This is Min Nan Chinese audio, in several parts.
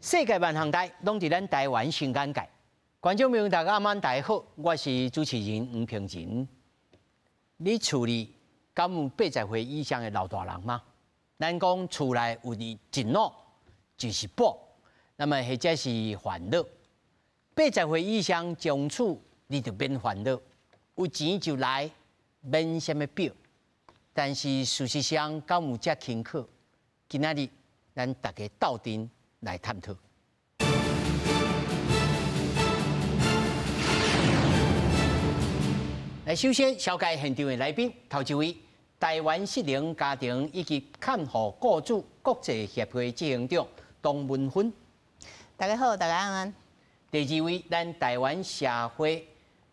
世界萬項代，攏佇咱台灣新眼界。觀眾朋友，大家暗晚大家好，我是主持人黃平仁。你厝裡敢有80歲以上的老大人嗎？咱講厝內有一腦就是寶，那麼或者是煩惱。80歲以上相處，你就免煩惱，有錢就來，免啥物表。但是事實上，敢有遮輕巧？今仔日咱大家鬥陣來探討。來，首先紹介現場的來賓，頭一位，台灣失能家庭以及看護雇主國際協會執行長董文芬。大家好，大家晚安。第二位，咱台灣社會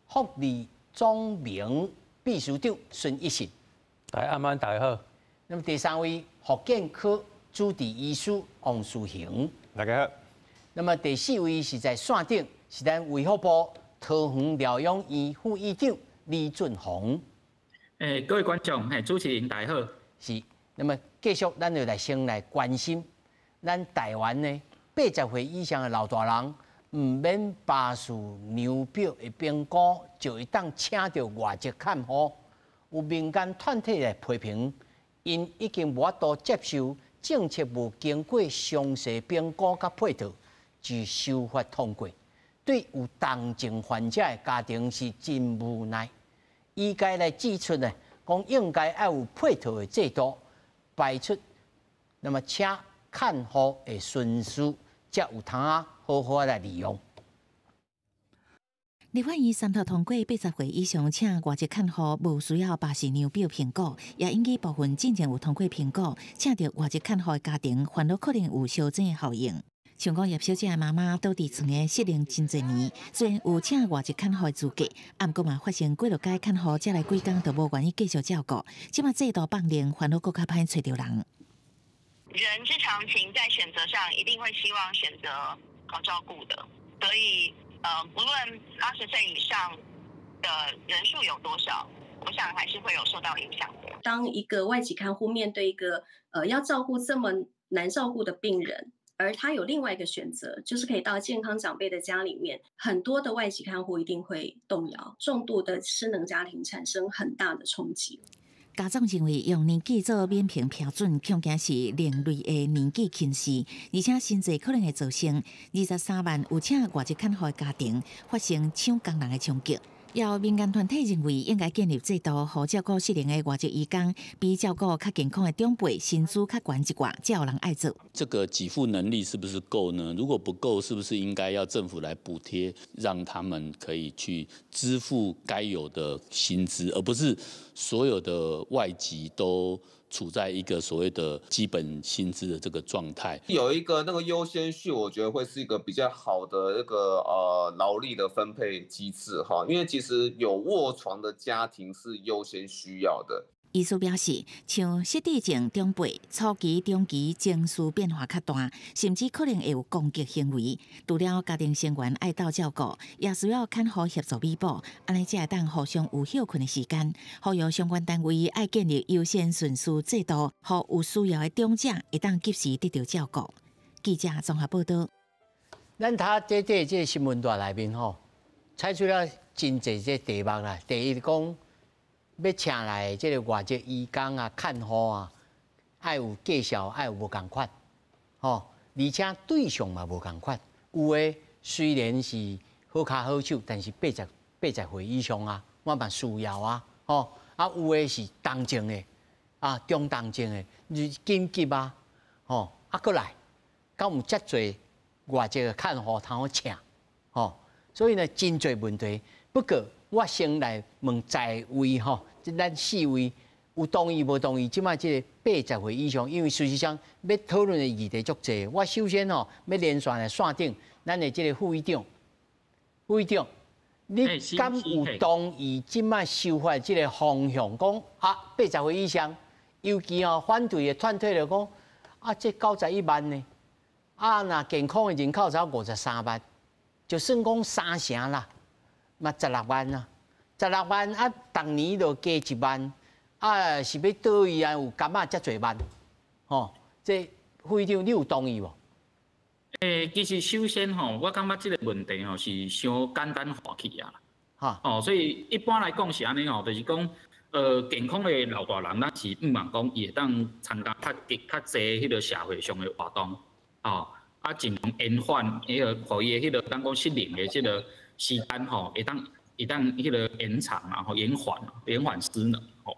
福利總盟秘書長孫一信。大家晚安，大家好。那麼第三位，復健科主治醫師王思恆。大家好。那麼第四位是在線頂，是咱衛福部桃園療養院副院長李俊宏。各位觀眾，主持人大家好。是，那麼繼續，咱就來先來關心咱台灣呢，80歲以上的老大人，毋免巴氏量表的評估，就會當請著外籍看護。有民間團體來批評，𪜶已經無法度接受政策無經過詳細評估佮配套，就修法通過，對有重症患者的家庭是真無奈。醫界來指出呢，講應該愛有配套的制度，排出那麼請看護的順序，才有通啊好好來利用。立法院三讀通過80歲以上請外籍看護無需要巴氏量表評估，也引起部分進前有通過評估請著外籍看護的家庭煩惱可能有相爭的效應。像講葉小姐的媽媽倒佇厝的失能真濟年，雖然有請外籍看護的資格，毋過嘛發生幾落擺看護才來幾工就無願意繼續照顧，這馬制度放任，煩惱閣較歹揣著人。人之常情，在選擇上一定會希望選擇好照顧的，所以，不論80歲以上的人數有多少，我想還是會有受到影響的。當一個外籍看護面對一個要照顧這麼難照顧的病人，而他有另外一個選擇，就是可以到健康長輩的家裡面，很多的外籍看護一定會動搖，重度的失能家庭產生很大的衝擊。家長認為用年紀做免評標準，恐驚是另類的年紀歧視，而且薪資可能會造成23萬有請外籍看護的家庭發生搶工人的衝擊。也有民間團體認為應該建立制度，予照顧失能的外籍移工比照顧較健康的長輩薪資較懸一寡，才有人愛做。這個給付能力是不是夠呢？如果不夠，是不是應該要政府來補貼，讓他們可以去支付該有的薪資，而不是所有的外籍都處在一個所謂的基本薪資的這個狀態。有一個那個優先序，我覺得會是一個比較好的一個勞力的分配機制哈，因為其實有臥床的家庭是優先需要的。醫師表示，像失智症長輩初期、中期情緒變化較大，甚至可能會有攻擊行為。除了家庭成員愛鬥照顧，也需要看護協助彌補，按呢才會當互相有歇睏的時間。呼籲相關單位愛建立優先順序制度，予有需要的長者會當及時得著照顧。記者綜合報導。咱頭這新聞台內面吼，採取了真濟這題目啦。第一講，欲請來這个外籍移工啊、看護啊，愛有介紹，愛有無仝款，吼，而且對象嘛無仝款。有的雖然是好跤好手，但是80歲以上啊，我嘛需要啊，吼，啊有的是重症的，啊中重症的，就是緊急啊，吼，啊閣來，敢有遮濟外籍的看護通好請，吼，所以呢，真濟問題。不過我先來問在位吼，這咱四位有同意無同意？這擺這个80歲以上，因為事實上欲討論的議題足濟。我首先吼欲連線來線頂，咱的這个副院長，副院長，你敢有同意這擺修法這个方向？講啊，80歲以上，尤其吼反對的團體就講啊，這91萬呢，啊，若健康的人口才53萬，就算講三成啦。嘛16萬啊，十六萬啊，逐年就加1萬，啊是欲佗位啊有減啊遮濟萬，吼，這副院長你有同意無？其實首先吼，我感覺這個問題吼是傷簡單化去啊。哈。哦，所以一般來講是按呢吼，就是講，健康的老大人，咱是毋望講伊會當參加較較濟彼個社會上的活動，哦，啊，盡量延緩彼個，予伊的彼個，咱講失能的這個時間吼，會當彼個延長啊，吼，延緩失能，吼，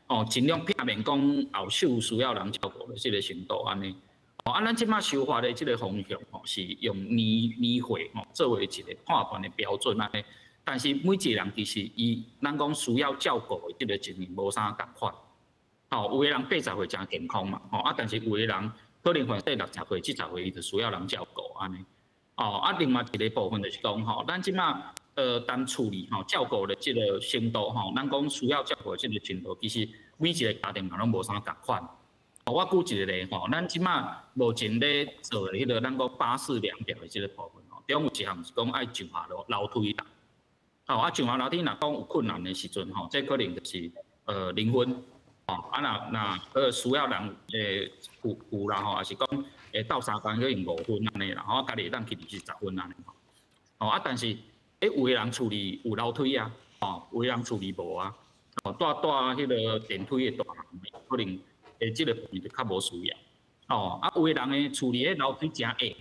哦，盡量避免講後續需要人照顧的這個程度按呢。哦，啊，咱這擺修法的這個方向吼，是用年歲吼作為一個判斷的標準按呢。但是每一個人其實伊，咱講需要照顧的這個情形無啥仝款。吼，有的人80歲誠健康嘛，吼啊，但是有的人可能犯60歲、70歲，伊就需要人照顧按呢。哦，啊，另外一個部分就是講吼，咱這擺當處理吼照顧的這個程度吼，咱講需要照顧的這個程度，其實每一個家庭嘛攏無啥仝款。我舉一個例吼，咱這擺目前咧做的彼個咱講巴氏量表的這個部分吼，中有一項是講愛上下樓梯啦。吼，啊上下樓梯若講有困難的時陣吼，這可能就是零分，吼，啊若需要人扶啦吼，還是講鬥相共可能5分按呢啦，吼，家己會當去就是10分按呢吼。哦啊，但是有的人厝裡有樓梯啊，吼，有的人厝裡無啊，哦，蹛彼個電梯的大人可能。這個部分就較無需要，哦，啊，有的人的厝裡的樓梯誠矮，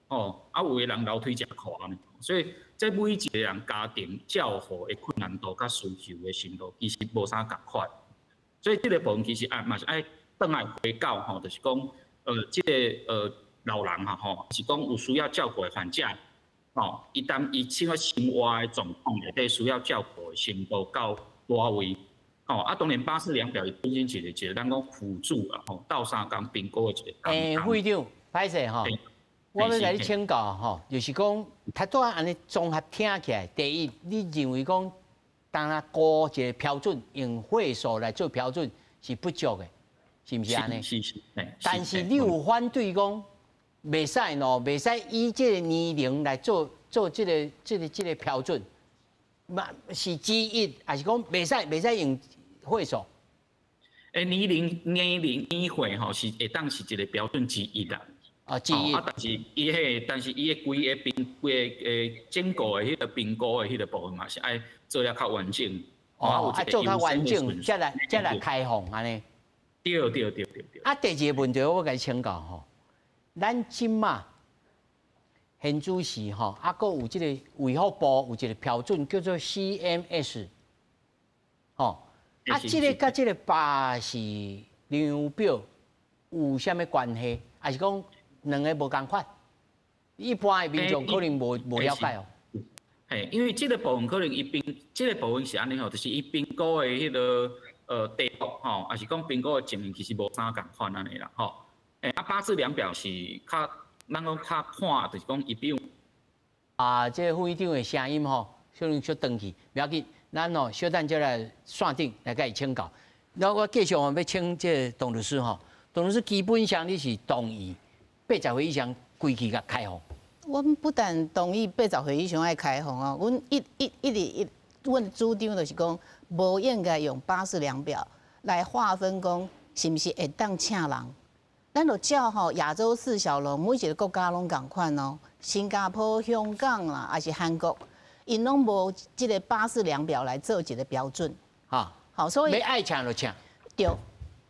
哦，啊，有的人樓梯誠寬呢，所以這每一個人家庭照護的困難度佮需求的程度其實無啥仝款，所以這個部分其實啊嘛是愛轉來回到吼，就是講，這個老人啊吼，是講有需要照顧的患者，吼，伊當伊這個生活的狀況內底需要照顧的程度到佗位。哦，啊，當然巴氏量表伊本身是一個咱講輔助啊，吼，鬥相共評估的一個。會長，歹勢吼，我欲共你請教吼，就是講，頭拄仔按呢綜合聽起來，第一，你認為講，當他估一個標準，用歲數來做標準是不足的，是毋是按呢？是是。但是你有反對講，袂使喏，袂使以這個年齡來做這個標準，嘛是之一，還是講袂使用歲數？年齡年歲吼是會當是一個標準之一啦。啊，之一。啊，但是伊的規个評規个整個的彼個評估的彼個部分嘛是愛做了較完整。哦，啊，做較完整，才來開放按呢。對對對對對。啊，第二個問題我共你請教吼，咱這馬現主時吼，啊，閣有這個衛福部有一個標準叫做 CMS，吼。啊，這個佮這個巴氏量表有啥物關係？還是講兩个無仝款？一般的民眾可能無了解哦。嘿，因為這個部分可能伊評，這個部分是按呢吼，就是伊評估的彼個題目吼，還是講評估的情形其實無啥仝款按呢啦吼。啊，巴氏量表是較，咱講較看，就是講伊比如啊，這個副院長的聲音吼，可能小斷去，無要緊。咱哦，小等再來線頂來共伊請教。然後我繼續欲請這個董律師吼，董律師基本上你是同意80歲以上規氣共開放？阮不但同意八十歲以上愛開放哦，阮一一一直一，阮主張就是講，無應該用巴氏量表來劃分講是毋是會當請人。咱就照吼亞洲四小龍每一個國家攏仝款哦，新加坡、香港啦，抑是韓國。𪜶攏無這個巴氏量表來做一個標準，好，所以欲愛請就請，對，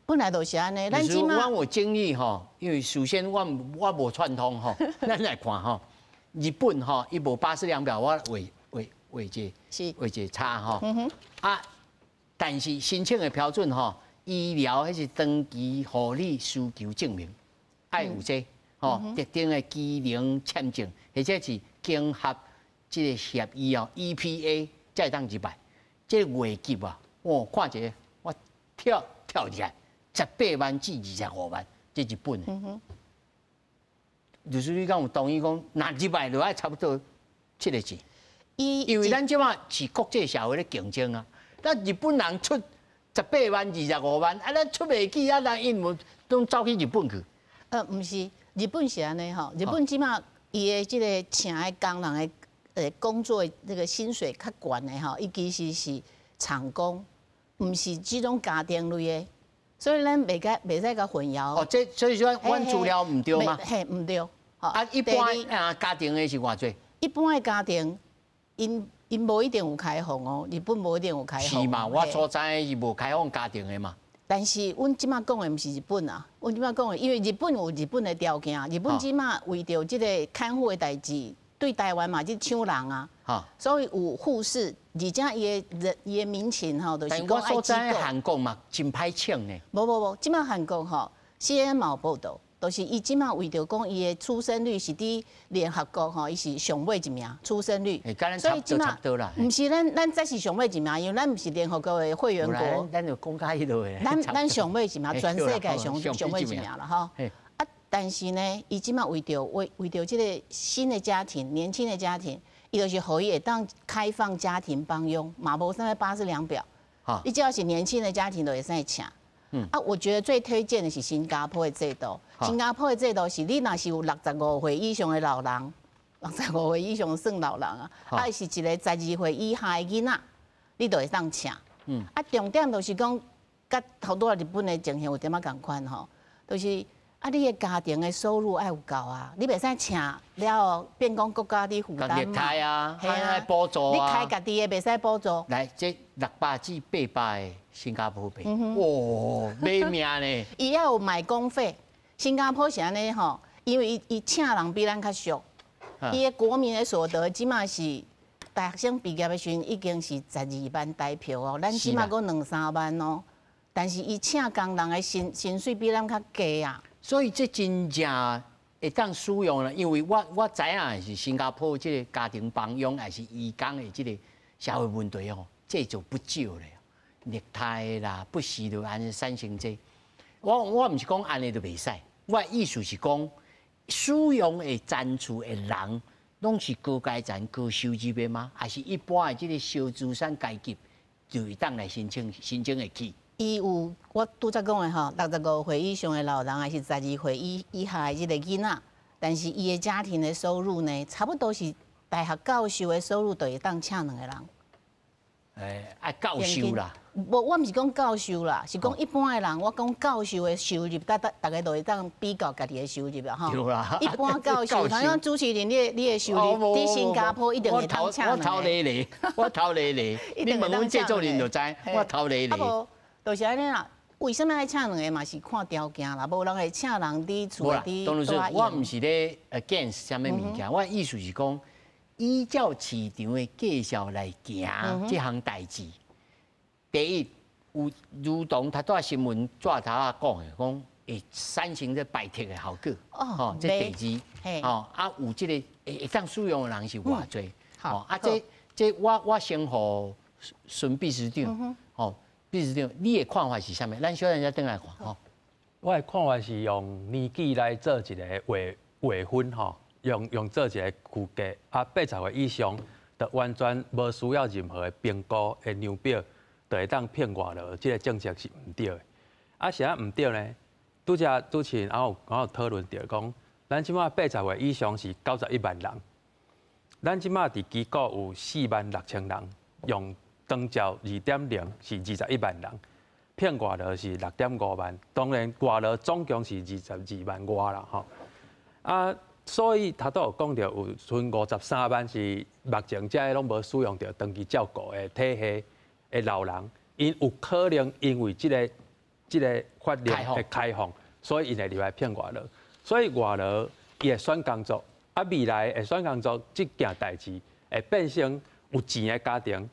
本來就是按呢。咱這馬我有爭議吼，因為首先我無串通吼，咱來看吼，日本吼伊無巴氏量表，我畫一個畫一個叉吼，啊，但是申請的標準吼，醫療彼是長期護理需求證明，愛有這吼特定的機能簽證，或者是經合這個協議哦，EPA 才會當入來，這個月給啊，我看一下，我跳跳起來，18萬至25萬，這日本的。就是你敢有同意講，若入來就愛差不多這個錢？因為咱這馬是國際社會咧競爭啊，咱日本人出十八萬、二十五萬，啊，咱出袂起啊，咱𪜶攏走去日本去。毋是，日本是按呢吼，日本這馬伊的這個請的工人的工作那個薪水較懸的吼，伊其實是廠工，毋是這種家庭類的，所以咱袂該袂使共混淆。哦，這所以說阮資料毋對嗎？嘿，毋對。啊，一般啊家庭的是偌濟？一般的家庭，𪜶無一定有開放哦，日本無一定有開放。是嘛？我所知是無開放家庭的嘛。但是阮這馬講的毋是日本啊，阮這馬講的，因為日本有日本的條件，日本這馬為著這個看護的代誌，對台灣嘛，這搶人啊，所以有護士，而且伊的人伊的民情吼，就是講我所知韓國嘛真歹請呢。無無無，這馬韓國吼，CNN 嘛有報道，就是伊這馬為著講伊的出生率是佇聯合國吼，伊是上尾一名出生率，所以這馬毋是咱才是上尾一名，因為咱毋是聯合國的會員國。咱就講較彼落的。咱上尾一名，全世界上尾一名啦吼。啊，但是呢，伊這馬為著這個新的家庭、年輕的家庭，伊就是予伊會當開放家庭幫傭，嘛無啥物巴氏量表。你只要是年輕的家庭，就會使請。啊，我覺得最推薦的是新加坡的制度。新加坡的制度是，你若是有65歲以上的老人，65歲以上算老人啊，啊是一個12歲以下的囡仔，你就會當請。啊，重點就是講，佮頭拄仔日本的情形有點仔仝款吼，就是啊，你的家庭的收入愛有夠啊，你袂使請了後變講國家佇負擔嘛。啊，愛補助啊。你開家己的袂使補助。來，這600至800的新加坡幣，哇，買命呢！伊猶有買公費，新加坡是按呢吼，因為伊請人比咱較俗，伊的國民的所得這馬是大學生畢業的時陣已經是12萬台票哦，咱這馬閣兩三萬哦，但是伊請工人的薪水比咱較低啊。所以這真正會當使用啦，因為我知影是新加坡這個家庭幫傭還是移工的這個社會問題哦，這就不少咧。虐待啦，不時就按呢產生這個。我毋是講按呢就袂使，我的意思是講，使用會層次的人，攏是高階層、高收入的嗎？還是一般的這個小資產階級就會當來申請會去？伊有我拄才講的吼，65歲以上的老人，還是12歲以下的這個囡仔，但是伊的家庭的收入呢，差不多是大學教授的收入，就會當請兩個人。愛教授啦。無，我毋是講教授啦，是講一般的人。我講教授的收入，逐家都會當比較家己的收入啦，吼。對啦。一般教授，好像主持人，你的收入，佇新加坡一定會當請兩個。我頭咧咧，我頭咧咧。你問阮製作人就知，我頭咧咧。啊無，就是按呢啦。為啥物愛請兩個嘛？是看條件啦，無人會請人佇厝佇。當然，我毋是咧 against 啥物物件，我意思是講，依照市場的介紹來行這項代誌。第一，有如同頭拄仔新聞紙頭仔講的，講會產生這排斥的效果。哦，這第二，哦啊有這個會當使用的人是偌濟。哦啊，這我先予孫秘書長，吼，秘書長，你的看法是啥物？咱小等下轉來看，吼。我的看法是用年紀來做一個劃分吼，用做一個區隔啊，80歲以上就完全無需要任何的評估的量表，就會當聘外勞，這個政策是毋對的。啊，是按怎毋對呢？拄才主持人有討論著講，咱這馬80歲以上是91萬人，咱這馬佇機構有4萬6千人，用長照2.0是21萬人，聘外勞是6.5萬，當然外勞總共是22萬外啦吼。啊，所以頭拄有講著有賰53萬是目前這個攏無使用著長期照顧的體系的老人，𪜶有可能因為這個法令的開放，所以𪜶會入來聘外勞。所以外勞伊會選工作，啊未來會選工作這件代誌會變成有錢的家庭、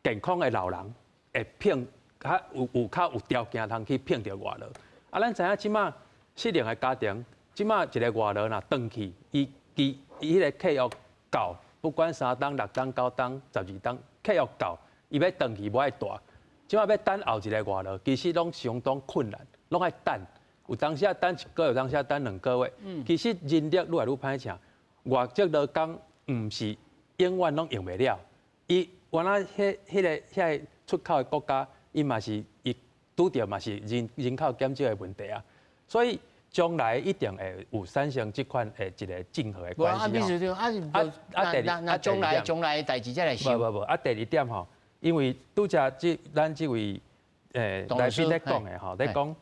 健康的老人會聘較有較有條件通去聘著外勞。啊，咱知影這馬失能的家庭，這馬一個外勞若轉去，伊彼个契約到，不管3冬、6冬、9冬、12冬，契約到，伊欲轉去無愛蹛。這馬欲等後一個外勞，其實攏相當困難，攏愛等。有當時等一個月，有當時等2個月。其實人力愈來愈歹請，外籍勞工毋是永遠攏用袂了。伊原來彼個出口的國家，伊嘛是伊拄著嘛是人口減少的問題啊。所以將來一定會有產生這款的一個競合的關係。啊，第二，那將來代誌才來想。無無無，啊，第二點吼，因為拄才這咱這位來賓咧講的吼，咧講，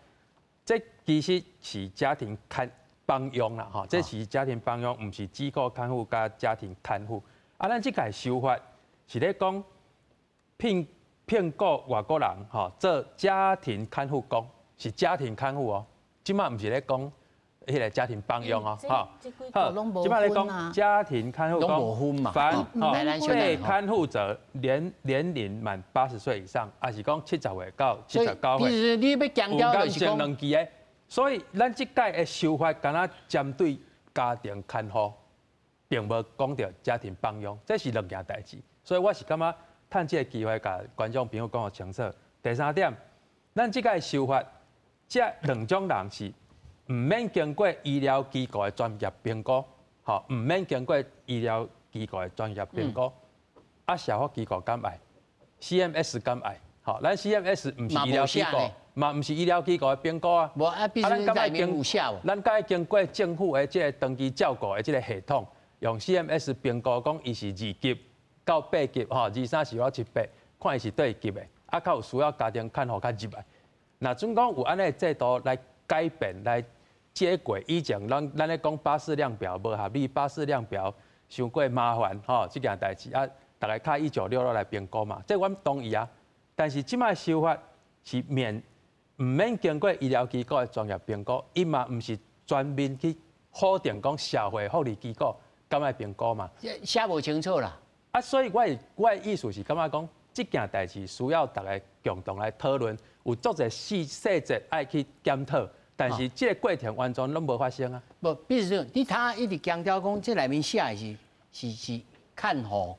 這其實是家庭看帮佣啦，吼，这是家庭帮佣，毋是机构看护佮家庭看护。啊，咱这届修法是咧讲聘雇外国人吼做家庭看护工，是家庭看护哦。这马毋是咧讲彼个家庭帮佣哦，吼。好，这马咧讲家庭看护工，凡被看护者年龄满80岁以上，抑是讲70岁到79岁。其实你欲强调就是讲两支的，所以咱这届的修法，敢若针对家庭看护，并无讲著家庭帮佣，这是两件代志。所以我是感觉趁这个机会，共观众朋友讲予清楚。第三点，咱这届修法，这两种人是毋免经过医疗机构的专业评估，吼，毋免经过医疗机构的专业评估。啊，社福机构敢爱？CMS 敢爱？吼，咱 CMS 毋是医疗机构，嘛毋是医疗机构的评估啊。无啊，必须内面有写无？咱敢爱经过政府的这个长期照顾的这个系统，用 CMS 评估讲伊是2级到8级，吼，二三四五七八，看伊是佗一级的，啊，較有需要家庭看護較入來。若準講有按呢制度來改變來接軌以前咱咧講巴氏量表無合理，巴氏量表傷過麻煩，吼，這件代誌啊，逐家敲1966來評估嘛，這阮同意啊。但是這擺修法是毋免經過醫療機構的專業評估，伊嘛毋是全面去否定講社會福利機構敢愛評估嘛？寫無清楚啦。啊，所以我的意思是感覺講，這件代誌需要逐家共同來討論，有足濟細細節愛去檢討，但是這個過程完全攏無發生啊。無，比如說你頭一直強調講，這內面寫的是看護。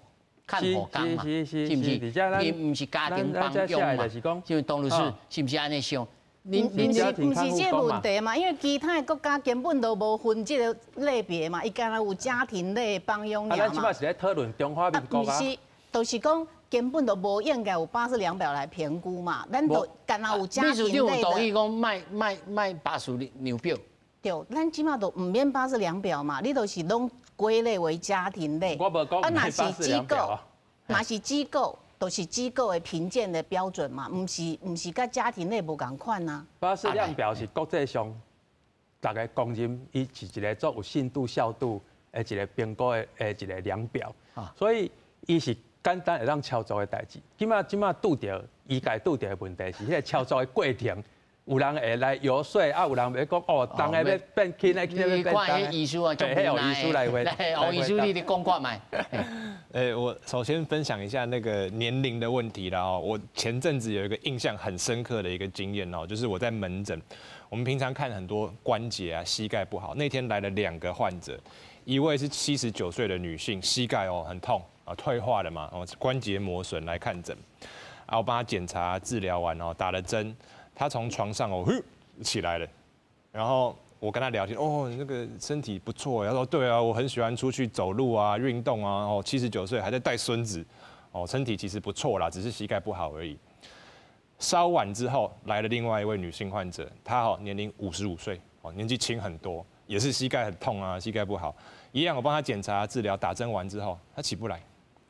看護工嘛，是毋是？伊毋是家庭幫傭嘛？就董律師是毋是按呢想？毋是這個問題嘛？因為其他的國家根本都無分這個類別嘛，伊敢若有家庭類幫傭嘛。啊，咱這擺是咧討論中華民國啊。毋是，就是講根本都無應該有巴氏量表來評估嘛。咱都敢若有家庭類的。同意講莫莫莫巴氏量表。對，咱這擺都毋免巴氏量表嘛，你就是攏歸類為家庭類。我無講啊，若是機構，若是機構，都是機構的評鑑的標準嘛，毋是佮家庭類無仝款啊。巴氏量表是國際上逐家公認，伊是一個足有信度、效度的一個評估的一個量表，所以伊是簡單會當操作的代誌。這擺拄著醫界拄著的問題是，彼個操作的過程。有人會來遊說，啊，有人會講哦，重的欲變輕的，輕的欲變重的。醫師啊，對，彼醫師來回。王醫師，你咧講看覓？我首先分享一下那個年齡的問題啦。哦，我前陣子有一個印象很深刻的一個經驗哦，就是我在門診，我們平常看很多關節啊、膝蓋不好，那天來了兩個患者，一位是79歲的女性，膝蓋哦很痛啊，退化了嘛，哦關節磨損來看診，啊，我幫她檢查治療完哦，打了針。他從床上哦，起來了，然後我跟他聊天，哦，那個身體不錯。他說對啊，我很喜歡出去走路啊，運動啊。哦，79歲還在帶孫子，哦，身體其實不錯啦，只是膝蓋不好而已。稍晚之後來了另外一位女性患者，她哦年齡55歲，哦年紀輕很多，也是膝蓋很痛啊，膝蓋不好，一樣我幫她檢查治療，打針完之後她起不來，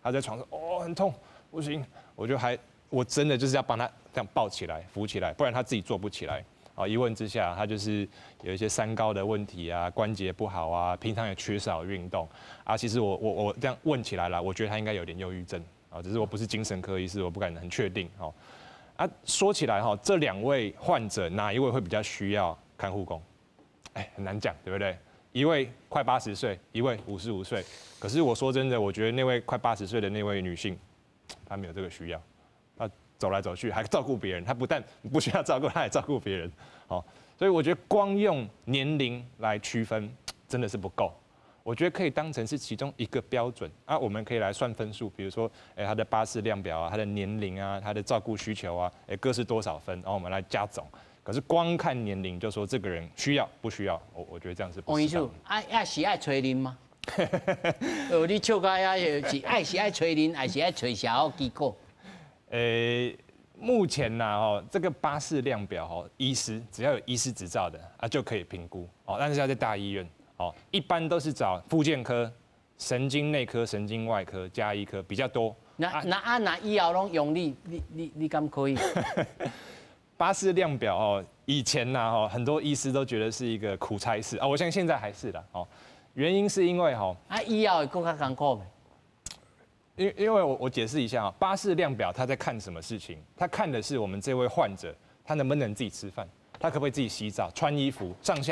她在床上哦很痛，不行，我就還我真的就是要幫她這樣抱起來扶起來，不然她自己坐不起來。啊，一問之下，她就是有一些三高的問題啊，關節不好啊，平常也缺少運動啊。其實我這樣問起來了，我覺得她應該有點憂鬱症啊，只是我不是精神科醫師，我不敢很確定哦。啊，說起來哈，這兩位患者哪一位會比較需要看護工？哎，很難講，對不對？一位快80歲，一位55歲。可是我說真的，我覺得那位快八十歲的那位女性，她沒有這個需要。她走來走去還照顧別人，她不但不需要照顧，她還照顧別人。好，所以我覺得光用年齡來區分真的是不夠。我覺得可以當成是其中一個標準啊，我們可以來算分數，比如說，哎，他的巴氏量表啊，他的年齡啊，他的照顧需求啊，哎，各是多少分，然後我們來加總。可是光看年齡就說這個人需要不需要，我覺得這樣是不。王醫師，愛是愛揣恁嗎？哦，你笑甲遐是愛是愛揣恁，還是愛揣社福機構？目前呢，哦，這個巴氏量表哦，醫師只要有醫師執照的啊，就可以評估哦，但是要在大醫院哦，一般都是找復健科、神經內科、神經外科、家醫科比較多。那那啊，若以後攏用你，你敢可以？巴巴氏量表哦，以前呢哦，很多医师都觉得是一个苦差事啊，我相信现在还是的哦。原因是因为哈，啊，医药会阁较艰苦。因为我解释一下啊，巴氏量表他在看什么事情？他看的是我们这位患者，他能不能自己吃饭，他可不可以自己洗澡、穿衣服、上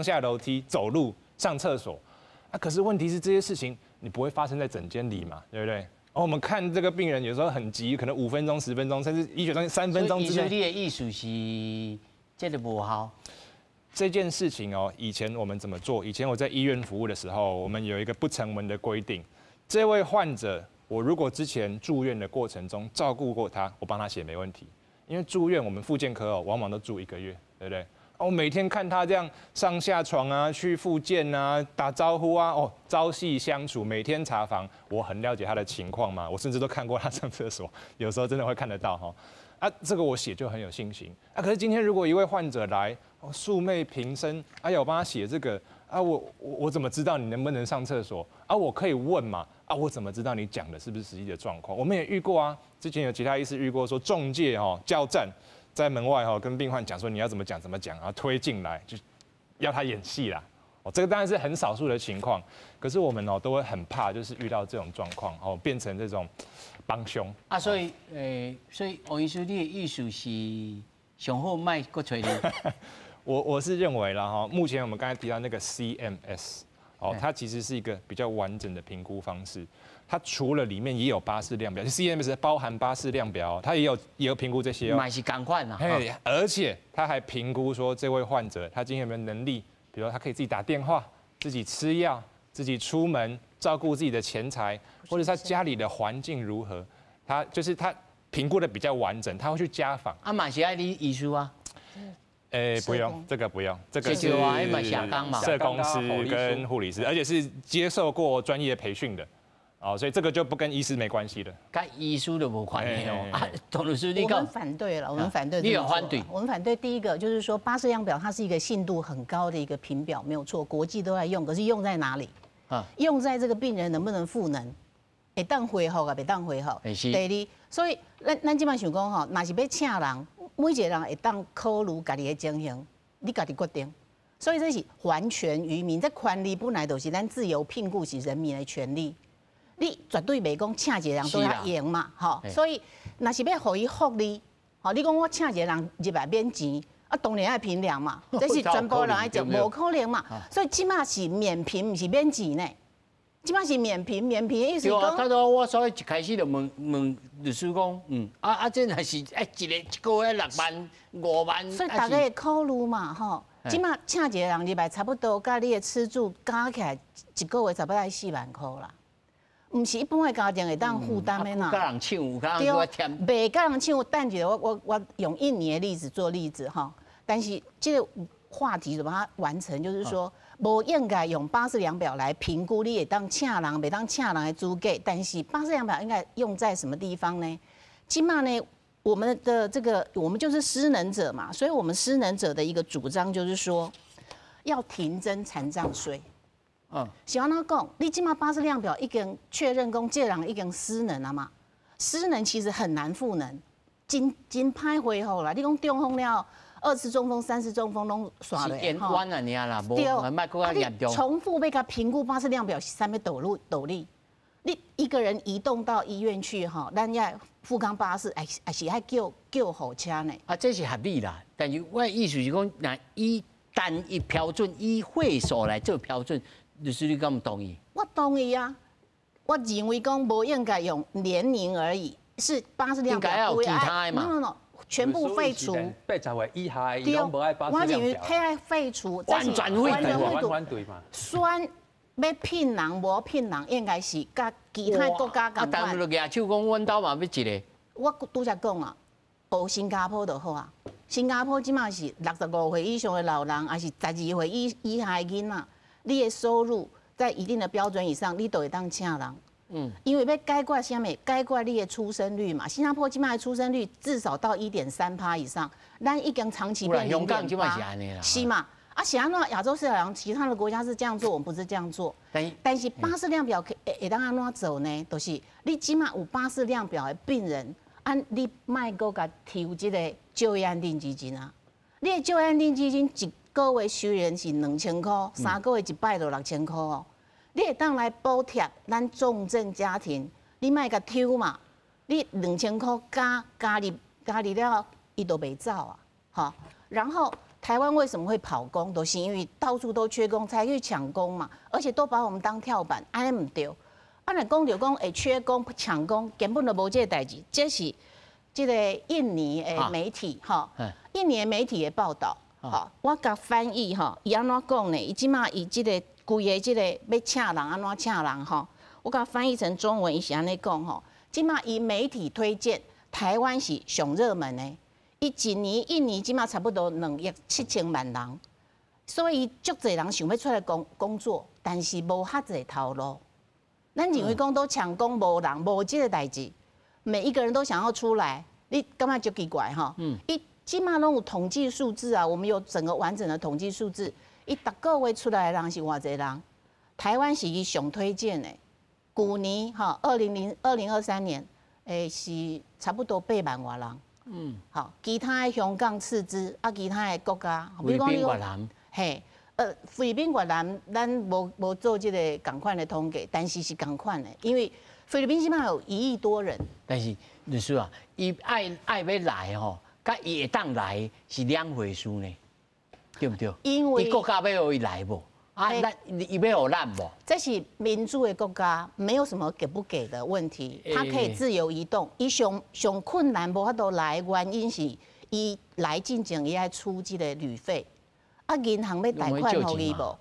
下楼梯、走路、上厕所。啊，可是问题是这些事情你不会发生在诊间里嘛，对不对？哦，我们看这个病人有时候很急，可能5分钟、10分钟，甚至医学中心3分钟之内。你的意思是这个无效？这件事情哦，以前我们怎么做？以前我在医院服务的时候，我们有一个不成文的规定：这位患者，我如果之前住院的过程中照顾过他，我帮他写没问题。因为住院我们复健科哦，往往都住一个月，对不对？我每天看他这样上下床啊，去复健啊，打招呼啊，哦，朝夕相处，每天查房，我很了解他的情况嘛，我甚至都看过他上厕所，有时候真的会看得到哈。啊，这个我写就很有信心啊。可是今天如果一位患者来，哦，素昧平生，哎呀，我帮他写这个啊，我怎么知道你能不能上厕所啊？我可以问嘛？啊，我怎么知道你讲的是不是实际的状况？我们也遇过啊，之前有其他医师遇过说中介哦交战。在门外哈跟病患讲说你要怎么讲怎么讲，然后推进来就要他演戏啦。哦，这个当然是很少数的情况，可是我们哦都会很怕，就是遇到这种状况哦，变成这种帮凶啊。所以王医师，你的意思是上好莫阁揣你？我是认为啦哈，目前我们刚才提到那个 CMS 哦，它其实是一个比较完整的评估方式。它除了里面也有巴氏量表，CMS 包含巴氏量表，它也有评估这些哦。嘛是仝款啊。嘿，而且他还评估说这位患者他今天有没有能力，比如他可以自己打电话、自己吃药、自己出门照顾自己的钱财，或者他家里的环境如何，他就是他评估的比较完整，他会去家访。啊，嘛是爱你医师啊。哎，不用，这个不用，这个是社工师跟护理师，而且是接受过专业培训的。哦，所以这个就不跟医师没关系的，跟医师都无关系哦。啊，董律师，你我们反对了，我们反对。你有反对？我们反对第一个就是说，巴氏量表它是一个信度很高的一个评表，没有错，国际都在用。可是用在哪里？啊，用在这个病人能不能复能？会当恢复啊，袂当恢复。第二，所以咱咱这摆想讲吼，若是欲请人，每一个人会当考虑家己的情形，你家己决定。所以这是还权于民，这权利本来就是咱自由聘雇是人民的权利。你绝对袂讲请一个人都遐用嘛，吼，所以若是欲予伊福利，吼，你讲我请一个人入来免钱，啊，当然爱评量嘛，这是全部人爱做，无可能嘛，所以这马是免评，毋是免钱呢，这马是免评，免评的意思讲。他说我所以一开始就问问律师讲，啊，这若是哎一个一个月6万5万，所以大家会考虑嘛，吼，这马请一个人入来，差不多佮你的吃住加起来一个月差不多爱4万箍啦。毋是一般的家庭会当负担的啦。佮人抢有较人添。袂佮人抢，等一下我用印尼的例子做例子哈。但是这个话题就把它完成，就是说，无应该用巴氏量表来评估你会当请人，袂当请人的资格。但是巴氏量表应该用在什么地方呢？起码呢，我们的这个我们就是失能者嘛，所以我们失能者的一个主张就是说，要停征残障税。是按怎讲？你这马巴氏量表已经确认讲，这人已经失能了嘛？失能其实很难复能，真真歹恢复啦。你讲中风了，二次中风、三次中风拢煞咧，延弯啊，尔啦，无莫阁较严重。重复欲共评估巴氏量表是啥物道理？道理？你一个人移动到医院去吼，咱要富康巴士，还是爱叫救护车呢？啊，这是合理啦。但是我的意思是讲，若以单一标准，以岁数来做标准。律师，你敢毋同意？我同意啊！我认为讲无应该用年龄而已，是巴氏量表。应该要有其他的嘛？No No No，全部废除。80岁以下伊拢无爱巴氏量表。我认为太爱废除，完全废除。反对嘛？选欲聘人无聘人，应该是佮其他国家仝款。啊，但是就举手讲，阮兜嘛欲一个。我拄才讲啊，学新加坡就好啊。新加坡这马是65岁以上的老人，抑是12岁以下的囡仔。你的收入在一定的标准以上，你都会当请人。因为欲解决啥物？解决你的出生率嘛。新加坡这马的出生率至少到1.3趴以上，咱已经长期变0.8。是嘛？啊，是按怎亚洲市场其他的国家是这样做，我们不是这样做。但是巴氏量表会当按怎做呢？就是你这马有巴氏量表的病人，啊，你莫閣共抽這个就業安定基金啊！你的就業安定基金一个月雖然是2000箍，3個月一擺就6000箍哦。你會當來補貼咱重症家庭，你莫共抽嘛。你2000箍加入了，伊都袂走啊，吼。然後台灣為什麼會跑工？都是因為到處都缺工，才去搶工嘛。而且都把我們當跳板，按呢毋對。啊，若講著講會缺工搶工，根本就無這个代誌。這是這个印尼的媒體吼，印尼的媒體的報導，吼，我共翻譯吼，伊按怎講呢？伊這馬伊這个規个這个欲請人按怎請人吼，我共翻譯成中文，伊是按呢講吼。這馬伊媒體推薦台灣是上熱門的，伊一年印尼這馬差不多2億7千萬人，所以足濟人想欲出來工作，但是無遐濟頭路。咱認為講都搶工無人無這个代誌，每一個人都想要出來，你感覺足奇怪吼？伊這馬攏有統計數字啊，我們有整個完整的統計數字。伊逐個月出來的人是偌濟人？台灣是伊上推薦的。舊年吼，2023年，是差不多8萬外人。好，其他的香港次之，啊，其他的國家，菲律賓、越南，嘿，菲律賓、越南，咱無做這个仝款的統計，但是是仝款的，因為菲律賓這馬有1億多人。但是律師啊，伊愛欲來吼，佮伊會當來是兩回事呢，對毋對？因為伊國家欲予伊來無？啊，咱伊欲予咱無？這是民主的國家，沒有什麼給不給的問題，他可以自由移動。伊上上困難無法度來，原因是伊來進前伊愛出這个旅費，啊，銀行欲貸款予伊無？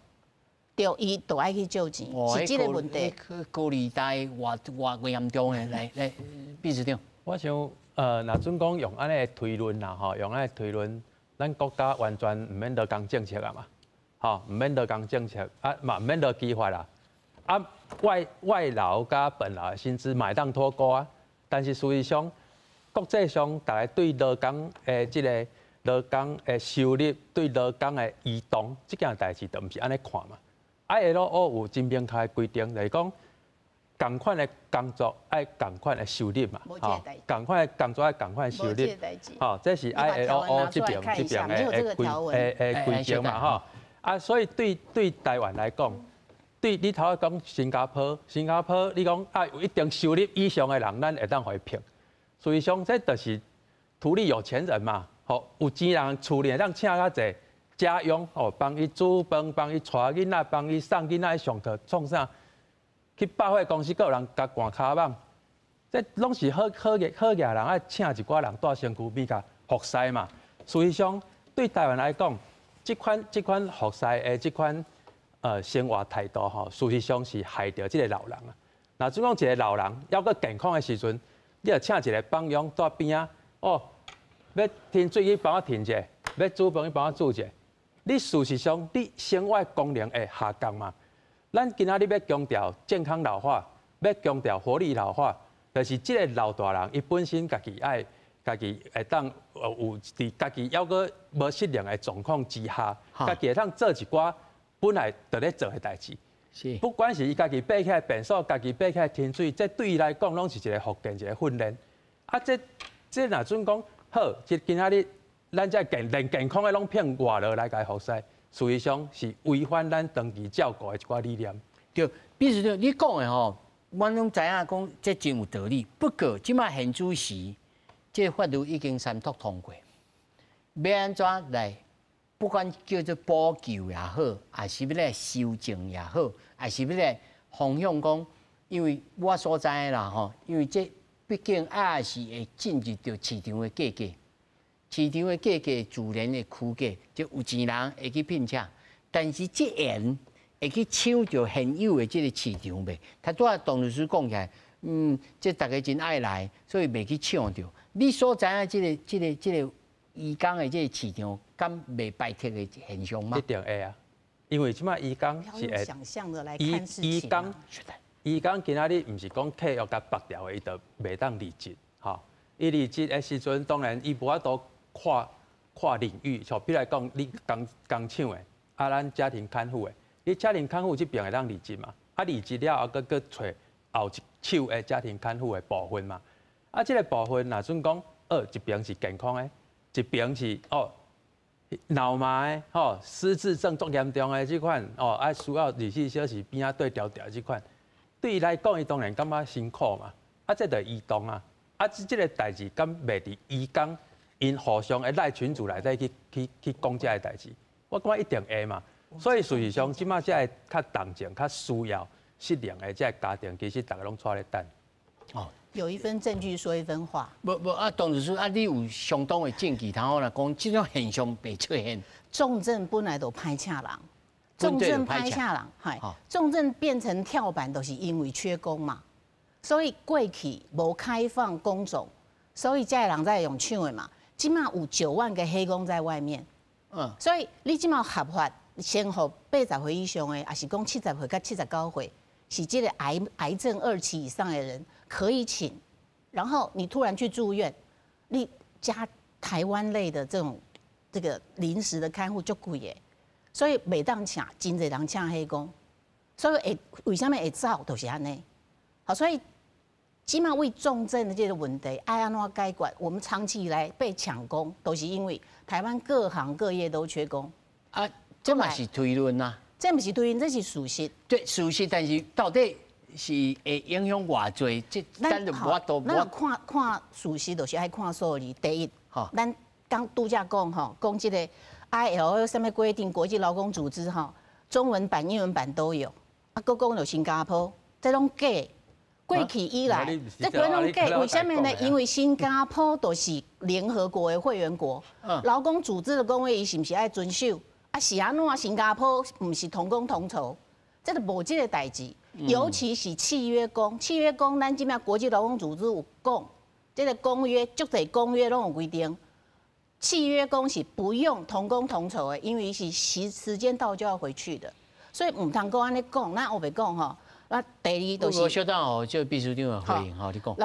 對，伊都愛去借錢，是這个問題。高利貸偌偌嚴重的，來來，秘書長。我想，若準講用按呢推論啦，吼，用按呢推論，咱國家完全毋免勞工政策啊嘛。吼，毋免勞工政策，啊嘛毋免勞基法啦，啊外勞佮本勞的薪資嘛會當脫鈎啊。但是事實上，國際上逐家對勞工的這个勞工的收入，對勞工的移動，這件代誌就毋是按呢看嘛。ILO 有真明確的規定，就是講仝款的工作愛仝款的收入嘛，吼，仝款的工作愛仝款的收入，吼，這是 ILO 這邊的規定嘛，吼。啊，所以對台灣來講，對你頭仔講新加坡，新加坡你講啊有一定收入以上的人，咱會當予伊聘。事實上，這就是圖利有錢人嘛，吼，有錢人厝裡會當請較濟家傭，吼，幫伊煮飯，幫伊帶囡仔，幫伊送囡仔去上課，創啥？去百貨公司，閣有人共捾跤蠓，這攏是好好額好額人愛請一寡人蹛身軀邊共服侍嘛。事實上，對台灣來講，這款服侍的這款生活態度吼，事實上是害著這个老人啊。若準講一个老人猶閣健康的時陣，你若請一个幫傭蹛邊仔，哦，欲添水去幫我添者，欲煮飯去幫我煮者，你事實上你生活功能會下降嘛。咱今仔日欲強調健康老化，欲強調活力老化，就是這个老大人伊本身家己愛家己會當有佇家己猶閣無失能的狀況之下，家己會當做一寡本來就咧做的代誌。不管是伊家己爬起來便所，家己爬起來添水，這對伊來講攏是一个復健，一个訓練。啊，這若準講好，這今仔日咱這連健康的攏聘外勞來共服侍，事實上是違反咱長期照顧的一寡理念。對，比如說你講的吼，我攏知影講這真有道理。不過這馬現主時，這個法律已經三讀通過，欲按怎來？不管叫做補救也好，抑是欲來修正也好，抑是欲來方向講，因為我所知的啦吼，因為這畢竟也是會進入著市場的價格，市場的價格自然的區隔，就有錢人會去聘請，但是這緣會去搶著現有的這个市場袂？他拄仔董律師講起來，這逐家真愛來，所以袂去搶著。你所知影這个移工的這个市場，敢袂排斥的現象嗎？一定會啊，因為這馬移工是會想像的來看事情。移工今仔日毋是講契約共縛掉的，伊就袂當離職，吼。伊離職的時陣，當然伊無法度跨領域，像比如來講，你工廠的，啊，咱家庭看護的，你家庭看護這邊會當離職嘛？啊，離職了後，閣閣揣後一手的家庭看護的部分嘛。啊，這個部分若準講，一邊是健康的，一邊是腦麻的，吼，失智症足嚴重的這款，啊需要24小時邊仔對牢牢這款，對伊來講，伊當然感覺辛苦嘛。啊，這就移動啊，啊，這個代誌敢袂佇移工𪜶互相的賴群組內底去講這个代誌，我感覺一定會嘛。所以事實上，這馬這个較重症、較需要失能的這个家庭，其實逐家攏𤆬咧等。哦，有一分證據說一分話。無無啊，當時說啊，你有相當的證據，通好來講，這種現象袂出現。重症本來就歹請人，重症歹請人，係重症變成跳板，都是因為缺工嘛。所以過去無開放工種，所以這个人才會用搶的嘛。這馬有9萬個黑工在外面，所以你這馬合法先予80歲以上的，抑是講70歲佮79歲，是這個癌症2期以上的人可以請。然後你突然去住院，你加台灣類的這種這個臨時的看護足貴的，所以袂當請，真濟人請黑工，所以會為啥物會走，就是按呢。好，所以這馬為重症的這個問題，愛按怎解決？我們長期以來被搶工，都是因為台灣各行各業都缺工。啊，這嘛是推論啊。這毋是推論，這是事實。對，事實，但是到底是會影響偌濟？這咱就無法度。咱看看事實，就是愛看數字。第一，咱剛拄才講吼，講這個 ILO 啥物規定，國際勞工組織吼，中文版、英文版都有。啊，閣講著新加坡，這攏假。過去以來，這個攏假，為啥物呢？因為新加坡都是聯合國的會員國，勞工組織的公約，伊是毋是愛遵守？啊，是按怎？新加坡毋是同工同酬，這就無這個代誌。尤其是契約工，契約工，咱這馬國際勞工組織有講，這個公約，足濟公約攏有規定，契約工是不用同工同酬的，因為是時間到就要回去的，所以毋通閣按呢講，咱烏白講吼。啊，第二就是，小等哦，這個秘書長的回應吼，你講，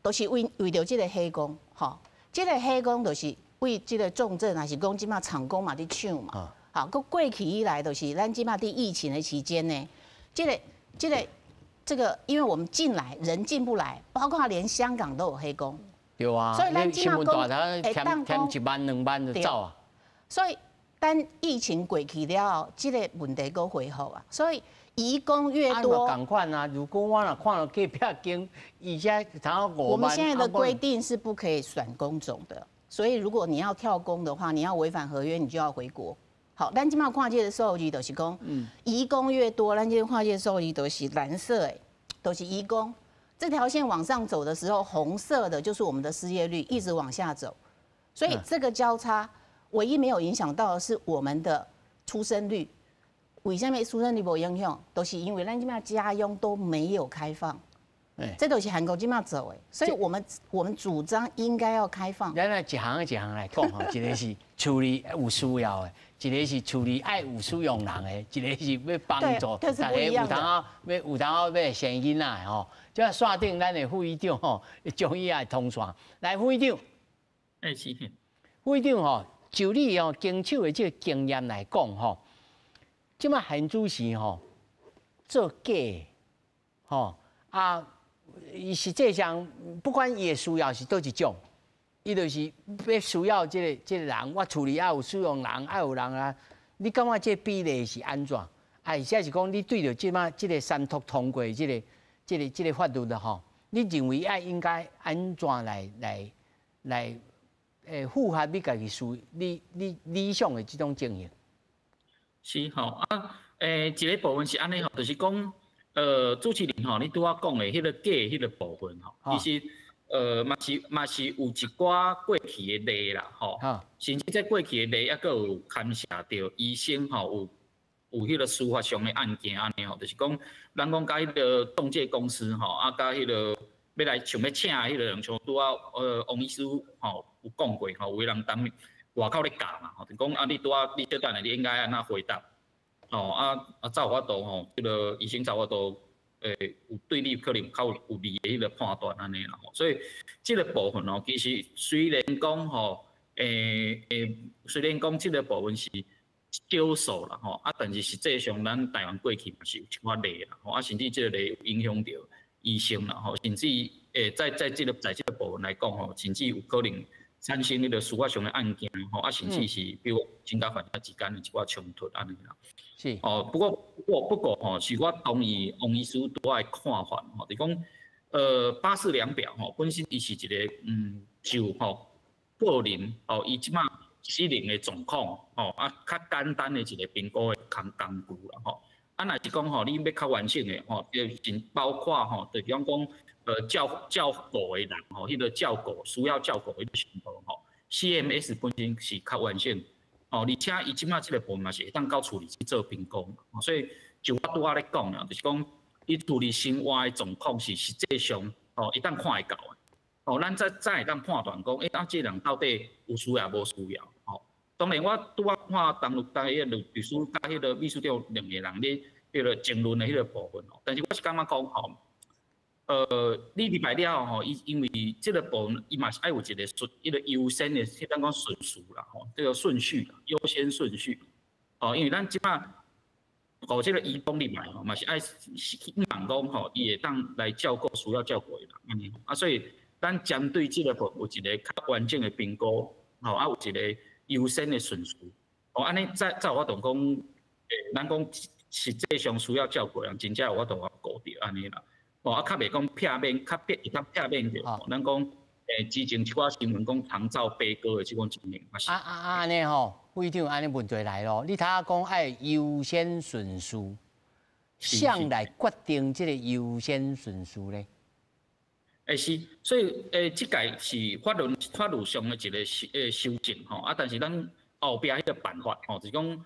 都是為著這個黑工，吼，這個黑工就是為這個重症，還是講這馬廠工嘛佇搶嘛，好，閣過去以來就是咱這馬佇疫情的期間呢，這個，因為我們進來人進不來，包括連香港都有黑工，對啊，所以咱這馬講會當添1萬2萬就走啊，所以等疫情過去了後，這個問題閣恢復啊，所以。移工越多，仝款啊！如果我若看著隔壁間，伊遮差5萬。我們現在的規定是不可以選工種的，所以如果你要跳工的話，你要違反合約，你就要回國。好，咱這馬看這個數字就是講，移工越多，咱這看這個數字都是藍色的，都是移工。這條線往上走的時候，紅色的就是我們的失業率一直往下走，所以這個交叉唯一沒有影響到的是我們的出生率。為啥物出生率無影響？都是因為咱這馬家傭都沒有開放，這都是韓國這馬做的，所以我們主張應該要開放。咱來一項一項來講吼，一個是處理有需要的，一個是處理愛有使用人的，一個是欲幫助大家有當仔欲有當仔欲生囡仔的吼。這線頂咱的副議長吼，終於愛通線。來，副議長。欸，是。副議長吼，就你哦經手的這個經驗來講吼。這馬現主時吼做假吼啊，伊實際上不管伊的需要是佗一種，伊就是欲需要這個人，我厝裡愛有使用人，愛有人啊。你感覺這比例是按怎？啊，或者是講你對著這馬這個三讀通過這個法律的吼，你認為愛應該按怎來符合你家己需你理想的這種情形？是吼啊，一個部分是按呢吼，就是講，主持人吼，你拄仔講的彼個假彼個部分吼，其實，嘛是有一寡過去的例啦，吼，甚至這過去的例，抑閣有牽涉著醫生吼，有彼個司法上的案件按呢吼，就是講，咱講佮彼個中介公司吼，啊，佮彼個欲來想欲請彼個人，像拄仔王醫師吼有講過吼，有的人當外口咧教嘛，吼，就講啊，你拄仔你小等下，你應該按怎回答？吼啊啊，才有法度吼，這個醫生才有法度，有對你可能較有利的彼個判斷按呢啦吼。所以這個部分哦，其實雖然講吼，雖然講這個部分是少數啦吼，啊，但是實際上咱台灣過去嘛是有一寡例啦，吼，啊，甚至這個例有影響著醫生啦吼，甚至在这个部分来讲吼，甚至有可能产生彼个司法上的案件吼，啊，甚至是比如增加患者之间的一寡冲突按呢啦。哦，不过吼，是我同意王医师拄仔的看法吼，就讲巴氏量表吼，本身伊是一个就吼个人哦，伊这马失能的状况吼，啊，较简单的一个评估的工具啦吼。啊，若是讲吼，你欲较完整的吼，就包括吼，就像讲照顾的人吼，彼个照顾需要照顾彼个程度吼，CMS 本身是较完整哦，而且伊这马这个部分嘛是会当到厝里去做评估，所以就我拄仔咧讲啦，就是讲伊厝里生活的状况是实际上哦，会当看会到的。哦，咱才会当判断讲，欸，啊，这个人到底有需要无需要？吼，当然我拄仔看当律当彼个律师佮彼个秘书长两个人咧，彼个争论的彼个部分哦，但是我是感觉讲吼，你入来了吼，伊因为这个部分伊嘛是爱有一个顺，一个优先的，彼当讲顺序啦，吼，这个顺序啦，优先顺序。哦，因为咱这马予这个移工入来吼，嘛是爱希望讲吼，伊会当来照顾需要照顾的人，按呢，啊，所以咱针对这个部分有一个较完整的评估，吼，啊，有一个优先的顺序，哦，按呢才有法度讲，咱讲实际上需要照顾的人，真正有法度顾著按呢啦。哦，啊，较袂讲避免，较避会当避免著，咱讲，之前一寡新闻讲长照悲歌的这种情形。啊啊啊！按呢吼，会长按呢问题来咯，你头仔讲爱优先顺序，谁来决定这个优先顺序咧？欸是，所以这届是法律上的一个修正吼，啊，但是咱后壁彼个办法吼，就是讲，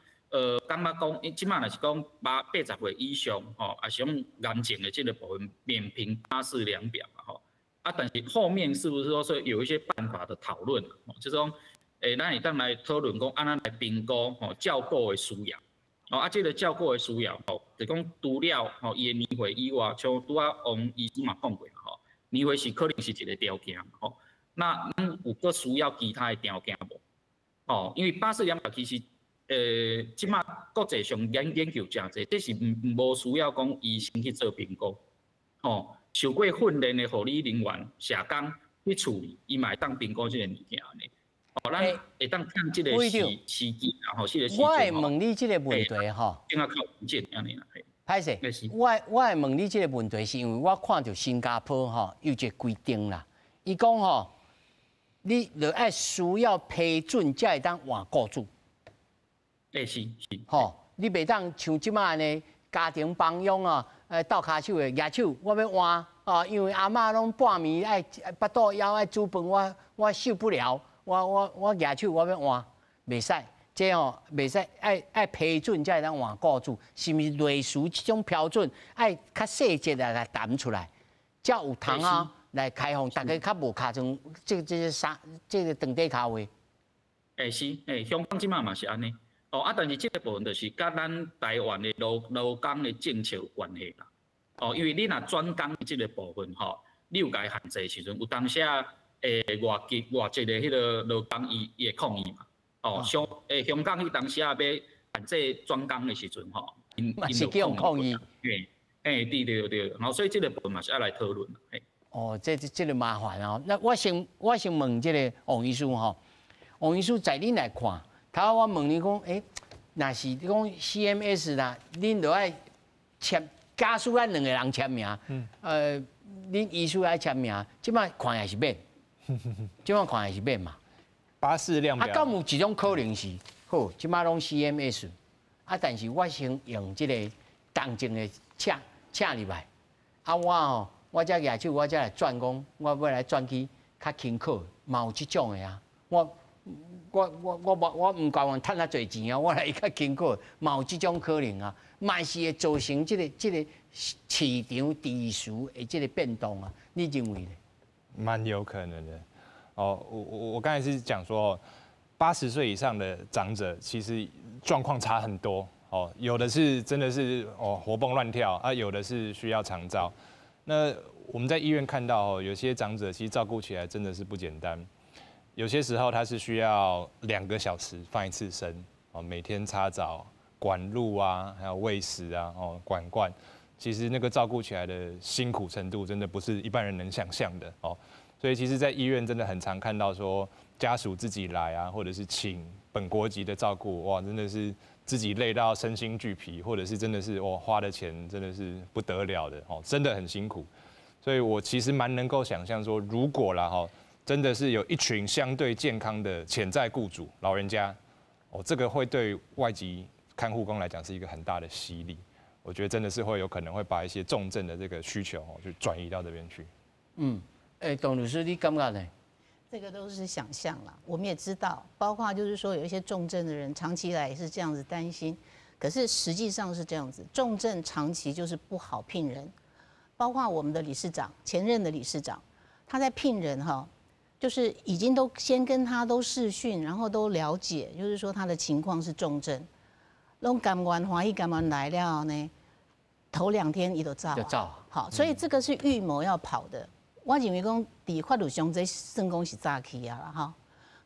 感觉讲，这马若是讲80岁以上吼，也是讲癌症的这个部分免评巴氏量表嘛吼，啊，但是后面是不是说说有一些办法的讨论，就是讲，咱会当来讨论讲，按怎来评估吼照顾的需要，哦，啊，这个照顾的需要吼，就讲除了吼伊的年岁以外，像拄仔王医师嘛讲过吼，年岁是可能是一个条件吼，那咱有阁需要其他的条件无？哦，因为巴氏量表其实，这马国际上研究诚济，这是无需要讲医生去做评估，吼，受过训练的护理人员、社工去处理，伊嘛会当评估这个物件呢。哦，咱会当看这个时机，然后这个时我会问你这个问题吼，更较较完整按呢啦。歹势，我会问你这个问题，是因为我看著新加坡吼有一个规定啦，伊讲吼，你著爱需要批准才会当换雇主。欸是是，吼，你袂当像这马按呢，家庭帮佣啊，斗跤手的举手，我欲换啊，因为阿嬷拢半暝爱腹肚枵爱煮饭，我受不了，我举手我欲换，袂使，这吼袂使，爱批准才会当换雇主，是毋是类似这种标准，爱较细节来谈出来，才有通啊来开放，大家较无尻川这个啥这个长短跤话。欸是，欸香港这马嘛是按呢。哦啊，但是这个部分就是佮咱台湾的劳工的政策有关系啦。哦，因为你若转工这个部分吼，你有共伊限制的时阵，有当时啊，外籍的彼个劳工伊会抗议嘛。哦，像香港彼当时啊欲限制转工的时阵吼，𪜶嘛是叫抗议。嘿，欸对对对，然后所以这个部分嘛是爱来讨论。嘿。哦，这个麻烦哦。那我先问这个王医师吼，王医师在恁来看。头我问你讲，欸，若是讲 CMS 啦，恁就爱签，家属爱两个人签名，恁医师爱签名，这马看也是免，这马看也是免嘛。巴氏量表。啊，敢有一种可能是，好，这马拢 CMS，啊，但是我先用这个当前的请入来，啊，我吼，我才举手，我才来转讲，我欲来转去较轻巧，嘛有这种的啊，我毋甘愿趁遐济钱啊！我来较轻巧，嘛有这种可能啊，嘛是会造成这个市场秩序的这个变动啊，你认为呢？蛮有可能的。哦，我刚才是讲说，80岁以上的长者其实状况差很多哦，有的是真的是哦活蹦乱跳啊，有的是需要长照。那我们在医院看到哦，有些长者其实照顾起来真的是不简单。有些时候他是需要2个小时翻一次身哦，每天擦澡、管路啊，还有喂食啊，哦，管灌，其实那个照顾起来的辛苦程度，真的不是一般人能想象的哦。所以其实，在医院真的很常看到说家属自己来啊，或者是请本国籍的照顾，哇，真的是自己累到身心俱疲，或者是真的是哇花的钱真的是不得了的哦，真的很辛苦。所以我其实蛮能够想象说，如果啦哈，真的是有一群相对健康的潜在雇主老人家，哦，这个会对外籍看护工来讲是一个很大的吸力。我觉得真的是会有可能会把一些重症的这个需求哦，就转移到这边去。嗯，哎，董律师，你感觉呢？这个都是想象啦，我们也知道，包括就是说有一些重症的人，长期来也是这样子担心。可是实际上是这样子，重症长期就是不好聘人，包括我们的理事长，前任的理事长，他在聘人哈，就是已经都先跟他都视讯，然后都了解，就是说他的情况是重症，攏甘愿歡喜甘願來了呢，頭2天伊就走，就走。好，所以這個是預謀要跑的。我認為講，佇法律上這算講是早期啊啦哈，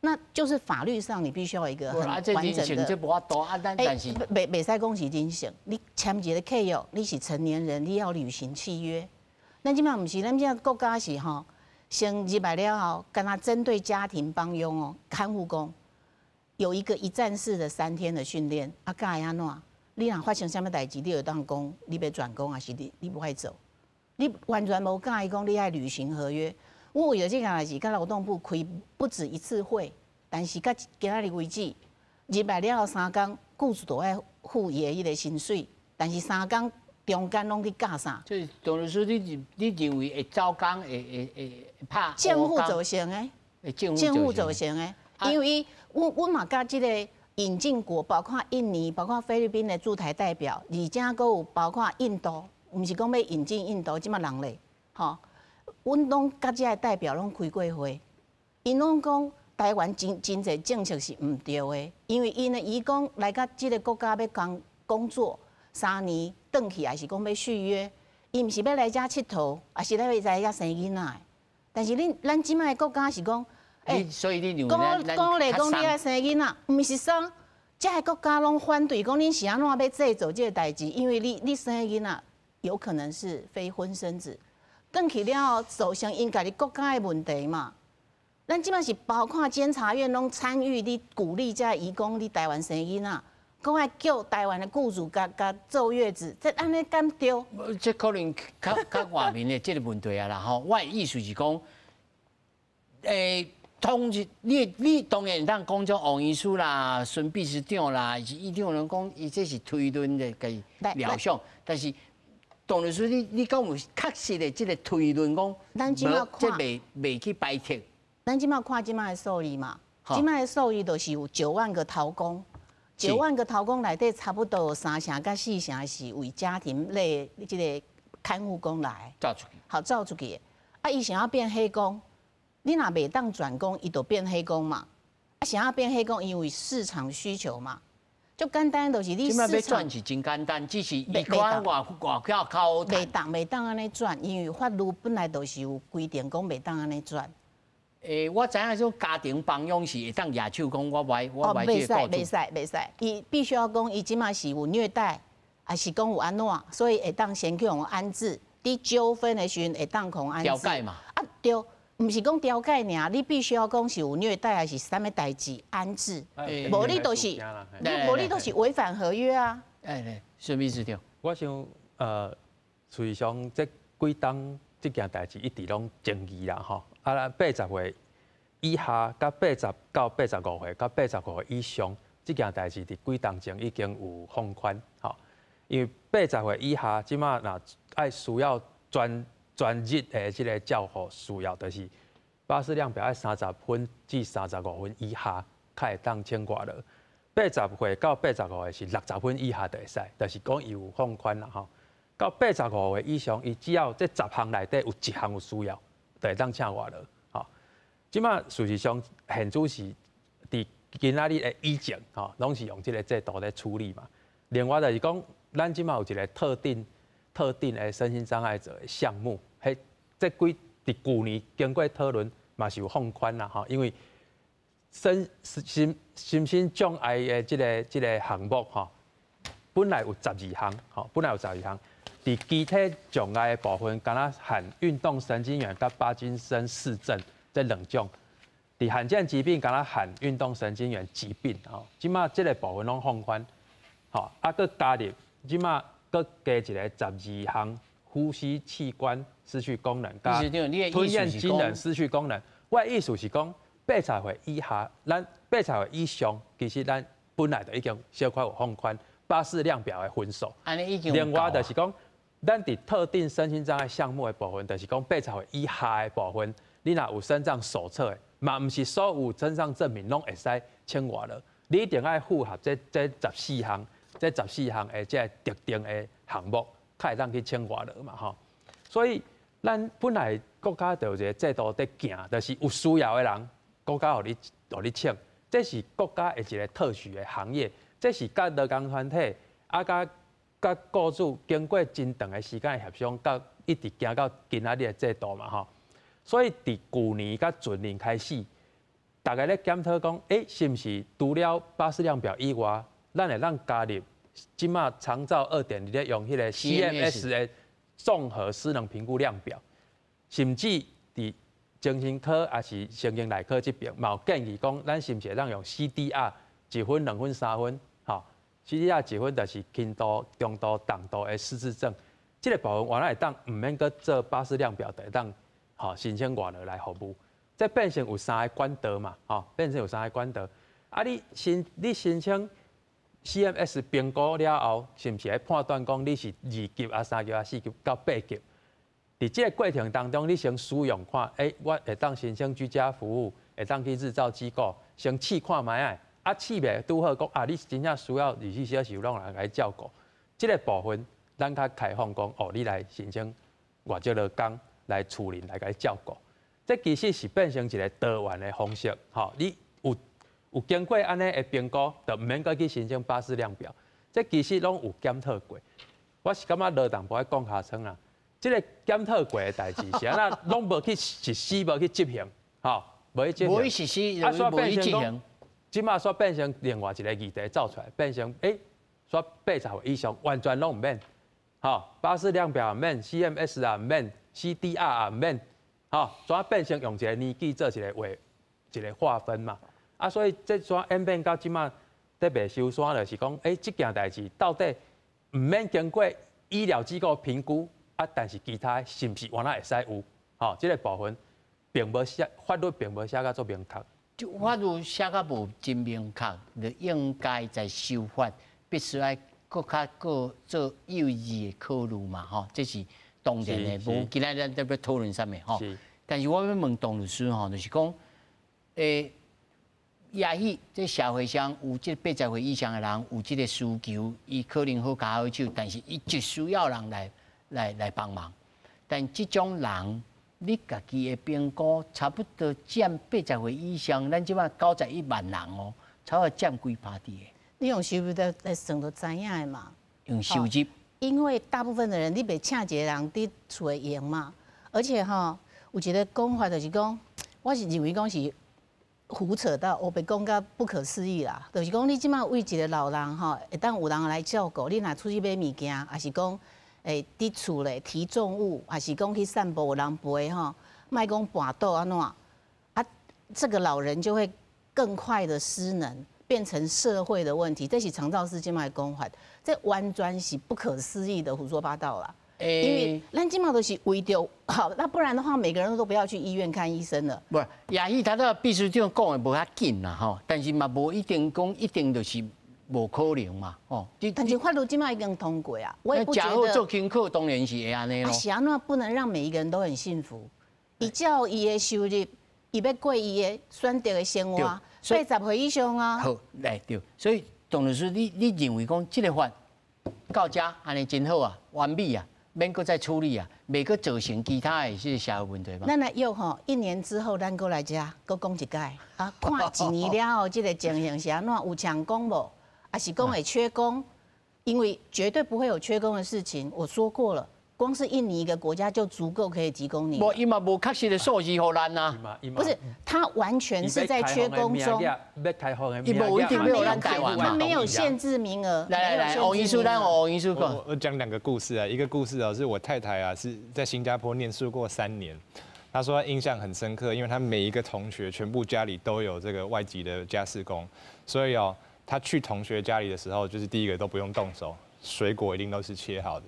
那就是法律上你必須要一個很完整的。這無法度啊，但是袂使講是人性，你簽一個契約，你是成年人，你要履行契約。咱這擺毋是，咱這國家是吼，先入來了後，敢若針對家庭幫傭哦，看護工有一個一站式的3天的訓練，啊，教會按怎？你若發生啥物代誌，你就當講你欲轉工，還是你無愛做？你完全無教伊講你愛履行合約。我為著這件代誌，佮勞動部開不止一次會，但是到今仔日為止，入來了後3工，雇主都愛付伊的彼個薪水，但是3工中間攏去教啥？就是董律師，你認為會走工會拍？政府造成的，政府造成的，因為阮嘛佮這個引進國，包括印尼、包括菲律賓的駐台代表，而且閣有包括印度。毋是講欲引進印度這馬人咧，吼，阮攏佮這个代表攏開過會，𪜶攏講台灣真真濟政策是毋對的，因為𪜶的移工來到這个國家欲工作3年，轉去還是講欲續約，伊毋是欲來遮𨑨迌，抑是來來遮生囡仔的。但是恁咱這擺的國家是講，欸，所以你鼓勵講你愛生囡仔，毋是說這个國家攏反對，講恁是按怎欲製造這个代誌？因為你生囡仔。有可能是非婚生子，轉去了後造成𪜶家己國家的問題嘛。咱這擺是包括監察院攏參與，咧鼓勵這移工佇台灣生囡仔，閣愛叫台灣的雇主共共坐月子，這按呢敢對？這可能較外面的這個問題啊啦吼。我的意思是講，通你當然會當講種王醫師啦、孫秘書長啦，是院長攏講，伊這是推論的共料想，但是。董律師，你敢有確實的這個推論講，咱這擺這袂去排斥。咱這擺看這擺的數字嘛，這擺的數字就是有9萬個勞工，九萬個勞工內底差不多有3成佮4成是為家庭類這個看護工來。走出去。好，走出去。啊，伊想欲變黑工，你若袂當轉工，伊就變黑工嘛。啊，想欲變黑工，因為市場需求嘛。足簡單，就是你這擺欲轉是真簡單，只是伊看外外口較好。袂當按呢轉，因為法律本來就是有規定講袂當按呢轉。欸，我知影說家庭幫傭是會當舉手講，我無愛這個雇主。袂使袂使，伊必須要講伊這擺是有虐待，還是講有按怎，所以會當先去予安置。佇糾紛的時陣會當予安置。調解嘛。啊對，毋是講調解爾，你必須要講是有虐待還是啥物代誌安置，無你就是你無你就是違反合約啊。哎來，孫秘書長。我想，事實上這幾冬這件代誌一直攏爭議啦，吼。啊，咱80歲以下，佮80到85歲，佮85歲以上，這件代誌佇幾冬前已經有放寬，吼。因為80歲以下，這馬若愛需要專日的這個照護需要，就是巴氏量表愛30分至35分以下，較會當請外勞。80歲到85歲是60分以下就會使，就是講伊有放寬啦吼。到85歲以上，伊只要這10項內底有一項有需要，就會當請外勞。吼，這馬事實上現主是佇今仔日的以前，吼，攏是用這個制度咧處理嘛。另外就是講，咱這馬有一個特定的身心障礙者的項目，彼這幾佇舊年經過討論，嘛是有放寬啦吼，因為身心障礙的這個項目吼，本來有12項，吼，本來有十二項，佇佇肢體障礙的部分，敢若含運動神經元佮巴金森氏症這兩種。佇罕見疾病，敢若含運動神經元疾病吼，這馬這个部分攏放寬，吼，啊，閣加入，這馬閣加一个12項呼吸器官失去功能，佮吞嚥機能失去功能。我的意思是講，80歲以下，咱八十歲以上，其實咱本來就已經小可有放寬巴氏量表的分數。另外就是講，咱佇特定身心障礙項目的部分，就是講八十歲以下的部分，你若有身障手冊的，嘛毋是所有身障證明攏會使請外勞，你一定愛符合這十四項，這十四項的這特定的項目，才會當去請外勞嘛吼。所以咱本來國家就有一個制度佇行，就是有需要的人，國家予你請，這是國家的一個特許的行業，這是佮勞工團體啊，佮僱主經過真長的時間協商，佮一直行到今仔日的制度嘛吼。所以佇舊年佮前年開始，大家咧檢討講，是毋是除了巴氏量表以外，咱會當加入這馬長照2.0咧用彼个 CMS 的綜合失能評估量表，甚至佇精神科抑是神經內科這邊，嘛有建議講，咱是毋是會當用 CDR 1分、2分、3分，吼，CDR 1分就是輕度、中度、重度的失智症，這个部分原來會當毋免閣做巴氏量表，就會當。吼，申請外勞來服務，這變成有三个管道嘛，吼，變成有三个管道。啊，你申請 CMS 評估了後，是毋是會判斷講你是2級啊、3級啊、4級到8級？佇這个過程當中，你先使用看，我會當申請居家服務，會當去日照機構，先試看覓仔，啊，試袂拄好講啊，你真正需要24小時有人來照顧，這个部分咱較開放講，哦，你來申請外籍勞工。來厝裡來共你照顧，這其實是變成一個多元的方式，吼！你有經過按呢的評估，就毋免閣去申請巴氏量表。這其實攏有檢討過。我是感覺落淡薄仔講尻川啦，這个檢討過的代誌是按怎攏無去實施，無去執行，吼，無去執行。無去實施，啊，煞變成講，這馬煞變成另外一个議題走出來，變成煞80歲以上完全攏毋免，吼，巴氏量表毋免，CMS 也毋免。CDR 也毋免，吼，怎變成用一个年紀做一个劃一个劃分嘛？啊，所以這怎演變到這馬咧袂收山，就是講，這件代誌到底毋免經過醫療機構評估，啊，但是其他是毋是原來會使有？吼，這个部分並無寫法律並無寫甲足明確。就法律寫甲無真明確，就應該在修法，必須愛閣較閣做幼稚的考慮嘛，吼，這是。當然的，無今仔咱咧欲討論啥物吼。但是我欲問董律師吼，就是講，也許這社會上有這80歲以上的人有這个需求，伊可能好跤好手，但是伊就需要人來幫忙。但這種人，你家己的評估差不多佔80歲以上，咱這馬91萬人哦，差不多佔幾趴佇的？你用收入來算就知影的嘛。用收入。因為大部分的人，你袂請一個人佇厝會閒嘛，而且吼有一个講法就是講，我是認為講是胡扯到烏白講甲不可思議啦。就是講你這馬為一个老人吼，會當有人來照顧，你若出去買物件，抑是講佇厝咧提重物，抑是講去散步有人陪吼，莫講跋倒按怎，啊，這个老人就會更快的失能。變成社會的問題，這是長照司這馬的講法，這完全是不可思議的胡說八道啦。因為咱這馬都是為著好，那不然的話，每個人都不要去醫院看醫生了。無，也許他這秘書長講的無遐緊啦吼，但是嘛無一定講一定就是無可能嘛，吼。但是法律這馬已經通過啊，我也不覺得。做功課當然是會按呢咯。是按怎不能讓每一個人都很幸福？伊照伊的收入，伊欲過伊的選擇的生活。80歲以上啊！好，來對，所以董律師，你認為講這个法到遮按呢真好啊，完美啊，免閣再處理啊，袂閣造成其他的這个社會問題嗎？咱來約吼，一年之後咱閣來遮閣講一擺啊，看一年了後這个情形是按怎，有搶工無？抑是講會缺工？因為絕對不會有缺工的事情，我說過了。光是印尼一个国家就足够可以提供你。無，伊嘛無確實的數字予咱啊。不是，他完全是在缺工中。欲開放的伊無一定欲予咱台灣。他沒有限制名額。來來來，王醫師，咱王醫師講。我講兩個故事啊，一個故事啊，是我太太啊，是在新加坡念書過3年，她說她印象很深刻，因為她每一個同學全部家裡都有這個外籍的家事工，所以哦，她去同學家裡的時候，就是第一個都不用動手，水果一定都是切好的。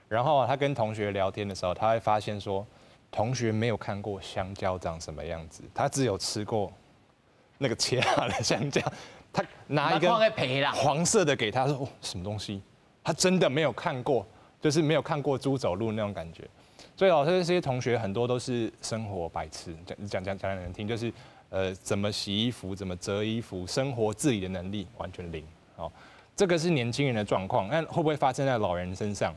然後他跟同學聊天的時候，他會發現說，同學沒有看過香蕉長什麼樣子，他只有吃過那個切好的香蕉。他拿一個黃色的給他說，哦，什麼東西？他真的沒有看過，就是沒有看過豬走路那種感覺。所以哦，這些同學很多都是生活白痴，講講講講難聽，就是怎麼洗衣服，怎麼折衣服，生活自理的能力完全零。哦，這個是年輕人的狀況，那會不會發生在老人身上？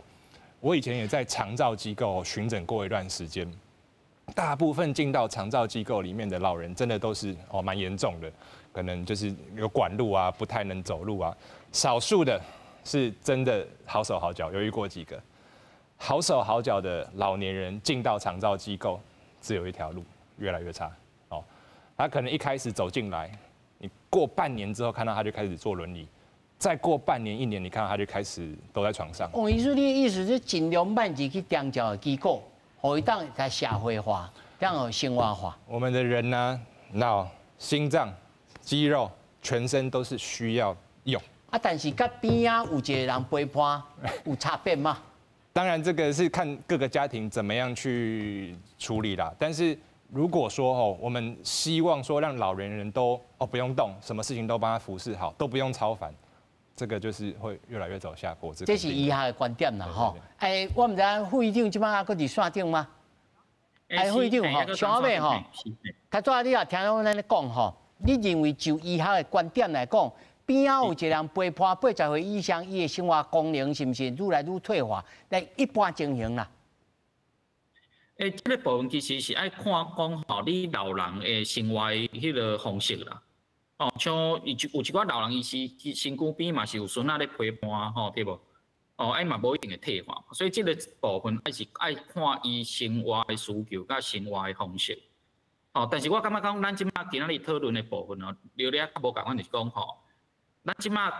我以前也在長照機構巡診過一段時間，大部分進到長照機構裡面的老人，真的都是哦蠻嚴重的，可能就是有管路啊，不太能走路啊。少數的是真的好手好腳，有遇過幾個好手好腳的老年人進到長照機構，只有一條路，越來越差。哦，他可能一開始走進來，你過半年之後看到他就開始坐輪椅。再過半年一年，你看到他就開始都在床上。王醫師，你的意思是盡量免入去長照的機構，予伊當來社會化，當生活化。我們的人呢，腦、心臟、肌肉、全身都是需要用。啊，但是佮邊仔有一個人陪伴，有差別嗎？當然，這個是看各個家庭怎麼樣去處理啦。但是如果說哦，我們希望說讓老年人都哦不用動，什麼事情都幫他服侍好，都不用操煩。這個就是會越來越走下坡。這是醫學的觀點啦，吼。哎，我毋知副院長這擺還閣佇線頂嗎？哎，副院長吼，上尾吼，較早你也聽到咱咧講吼，你認為就醫學的觀點來講，邊仔有一個人陪伴80歲以上，伊的生活功能是毋是愈來愈退化？來一般情形啦。欸，這個部分其實是愛看講吼，你老人的生活的彼個方式啦。哦，像伊有一寡老人，伊是身軀邊嘛是有孫仔咧陪伴吼，對無？哦，啊嘛無一定會退化，所以這個部分還是愛看伊生活的需求佮生活的方式。哦，但是我感覺講，咱這擺今仔日討論的部分哦，劉咧較無仝款，就是講吼，咱這擺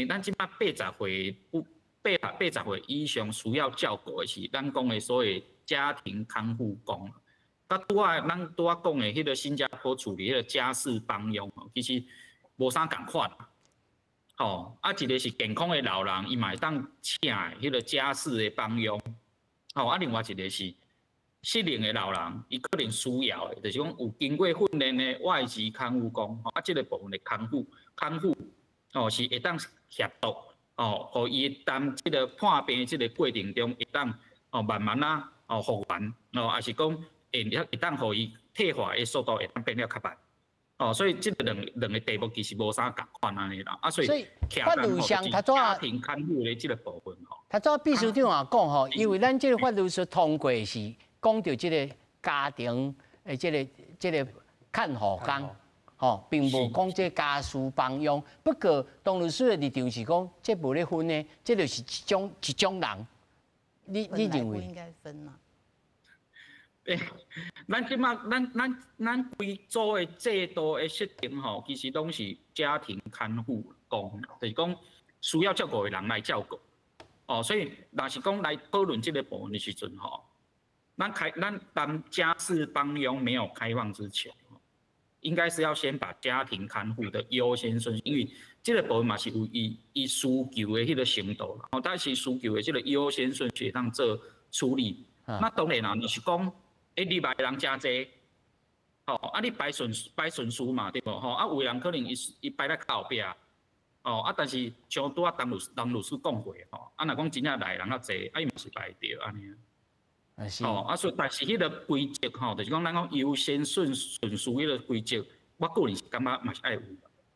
咱這擺80歲不80歲以上需要照顧的是咱講的所謂家庭看護工。佮拄仔咱拄仔講的彼個新加坡處理彼個家事幫傭吼，其實無啥仝款。吼，啊一個是健康的老人，伊嘛會當請的彼個家事的幫傭。吼，啊另外一個是失能的老人，伊可能需要的，就是講有經過訓練的外籍看護工。吼，啊這個部分的看護，吼是會當協助，哦，予伊當這個看病的這個過程中，會當哦慢慢仔哦復原，哦，抑是講會當予伊退化的速度會當變了較慢，哦，所以這兩個題目其實無啥仝款按呢啦，啊，所以法律上較早家庭看護的這個部分吼，較早秘書長也講吼，因為咱這個法律書通過是講著這個家庭的這個看護工，吼，並無講這家事幫傭。不過董律師的立場是講，這無咧分的，這就是一種人。你認為？應該分嘛？欸，咱這擺咱規組的制度的設定吼，其實攏是家庭看護工，就是講需要照顧的人來照顧。哦，所以若是講來討論這個部分的時陣吼，咱當家事幫傭沒有開放之前，應該是要先把家庭看護的優先順序，因為這個部分嘛是有伊需求的彼個程度，哦，但是需求的這個優先順序當做處理。那當然啦，就是講。欸，你來的人誠濟，吼，啊，你排順序嘛，對無？吼，啊，有的人可能伊排咧較後壁，哦，啊，但是像拄仔董律師講過，吼，啊，若講真正來的人較濟，啊，伊嘛是排著按呢。哦，啊，所以但是彼個規則吼，就是講咱講優先順序彼個規則，我個人是感覺嘛是愛有。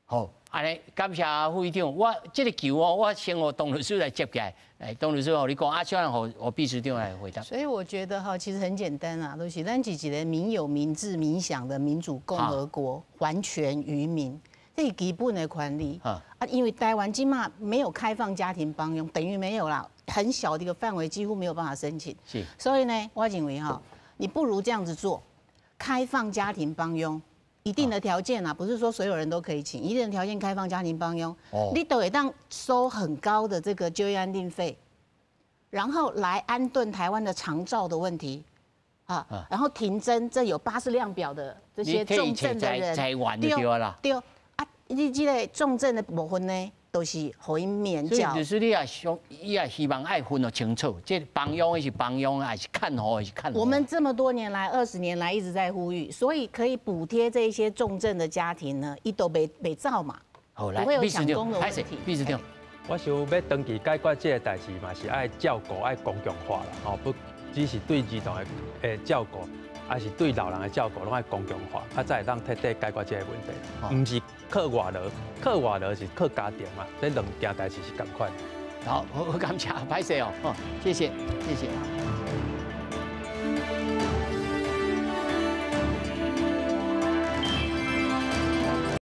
好，按呢感謝副院長，我這個球哦，我先予董律師來接起來。來，董律師，予你講，啊，小人予秘書長來回答。所以我覺得哈，其實很簡單啊，就是咱是一個民有、民治、民享的民主共和國，還權於民。這是基本的權利。啊，因為台灣這馬沒有開放家庭幫傭，等於沒有啦，很小的一個範圍，幾乎沒有辦法申請。所以呢，我認為哈，你不如這樣子做，開放家庭幫傭，一定的條件啊，不是說所有人都可以請，一定的條件開放家庭幫傭，你都會當收很高的這個就業安定費，然後來安頓台灣的長照的問題。啊，然後停徵這有巴氏量表的這些重症的人，對對啊，你這個重症的部分呢，都是予𪜶免繳。就是你也想，你也希望愛分得清楚，這幫傭的是幫傭，還是看護的是看護。我們這麼多年來，20年來一直在呼籲，所以可以補貼這些重症的家庭呢，伊都袂走嘛，好來，不會有搶工的問題。秘書長，我想欲長期解決這個代誌嘛，是愛照顧愛公共化啦，吼不只是對兒童的照顧，還是對老人的照顧，攏愛公共化，啊，才會當徹底解決這個問題。毋是靠外勞，靠外勞是靠家庭嘛，這兩件代誌是仝款。好，好，感謝，歹勢哦，謝謝，謝謝。